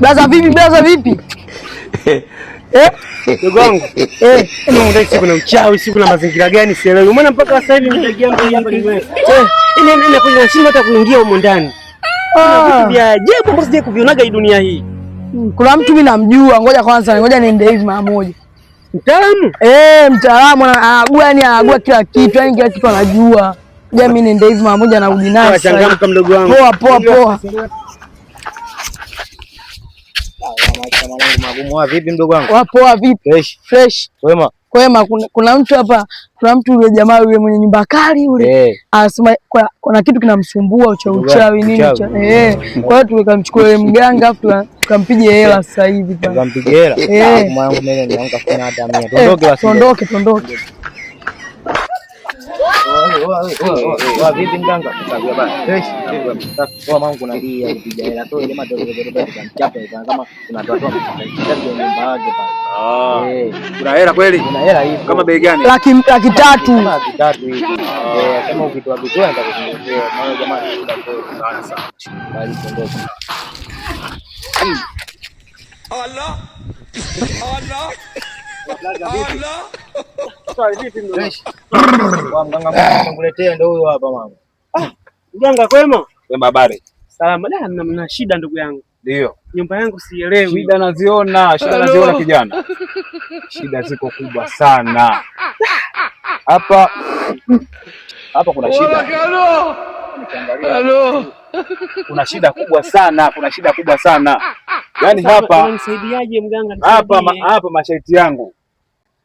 Blaza vipi? Blaza vipi? Eh? Ndugu wangu. Eh, Mimi si kuna uchawi, si kuna mazingira gani sielewi. Umeona mpaka sasa hivi mimi yangu hapa ni wewe. Eh. Ile ile kuna shida hata kuingia humo ndani. Kuna vitu Ah. vya ajabu ambavyo sijawahi kuvionaga hii dunia hii. Kuna mtu mimi namjua, ngoja kwanza, ngoja niende hivi mara moja. Mtaalamu? Eh, mtaalamu anagua, yani anagua kila kitu, yani kila kitu anajua. Ngoja mimi niende hivi mara moja narudi naye. Sasa hivi. Changamka mdogo wangu. Poa poa poa. Maisha mwanangu magumu. Vipi mdogo wangu? Poa poa vipi? Fresh. Fresh. Wema. Kwema, kuna mtu hapa, kuna mtu yule jamaa yule mwenye nyumba kali yule. Eh. Anasema kuna kitu kinamsumbua uchawi uchawi nini Uchawi. eh. Kwa hiyo tukamchukua yule mganga afu tukampige hela sasa hivi pale. Tukampiga hela. Eh. Mwanangu mimi niamka sina hata 100. Eh, Tuondoke basi. Tuondoke, tuondoke. Vipi mganga? Fresh. Poa mwanangu, kuna hii ya kupiga hela. So ile matokeo tukamchapa kama tunatoa toa nyumba yake pale. Eh. Kuna hela kweli? Kuna hela hivi. Kama bei gani? Laki 3. Kama 300 hivi. Eh, kama ukitoa vitoa nitakupunguzia. Maana jamaa ni shida kweli. Sana sana. Bali tuondoke. Allah. Allah. Allah. Fresh. Kwa mganga mwanangu nimekuletea ndio huyo hapa mwanangu. Mganga kwema? Kwema, habari. Salama. Da, na shida ndugu yangu. Ndio. Nyumba yangu sielewi. Shida naziona, shida naziona kijana. Shida ziko kubwa sana. Hapa hapa kuna shida. Nikiangalia, kuna shida kubwa sana, kuna shida kubwa sana. Yaani hapa Unanisaidiaje mganga? hapa Nisaidie. hapa masharti yangu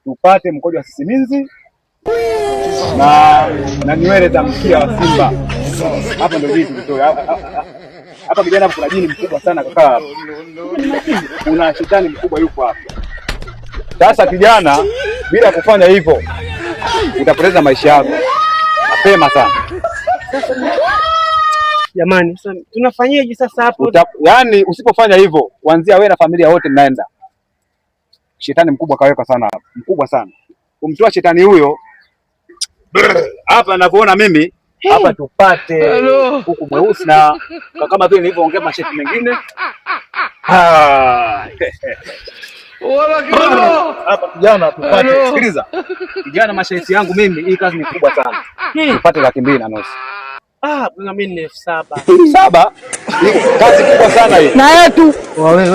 tupate mkojo wa sisimizi na nywele za mkia wa simba. Hapa ndio vitu vitoe. Hapa kijana, hapa kuna jini mkubwa sana kakaa hapa. Kuna shetani mkubwa yuko hapa. Sasa kijana, bila kufanya hivyo utapoteza maisha yako mapema sana. Jamani, sasa tunafanyaje sasa hapo? Yaani usipofanya hivyo, kuanzia wewe na familia wote mnaenda. Shetani mkubwa kaweka sana hapa, mkubwa sana. Kumtoa shetani huyo hapa ninavyoona mimi hapa tupate kuku mweusi na kama vile nilivyoongea masharti mengine. Ah. Hapa kijana tupate, sikiliza. Kijana, masharti yangu mimi, hii kazi ni kubwa sana. Tupate 250,000. Ah, bwana mimi ni 7,000. 7? Hii kazi kubwa sana hii. Na yetu.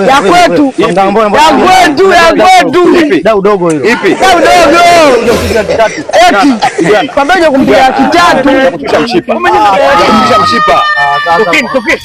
Ya kwetu. Mganga, mbona Ya kwetu, ya kwetu. Ipi? Dau dogo hilo. Ipi? Ya udogo. Eti. Kijana. Kwambia kumpiga 300. Kushusha mshipa. Kushusha mshipa. Ah, sasa Tokeni, tokeni.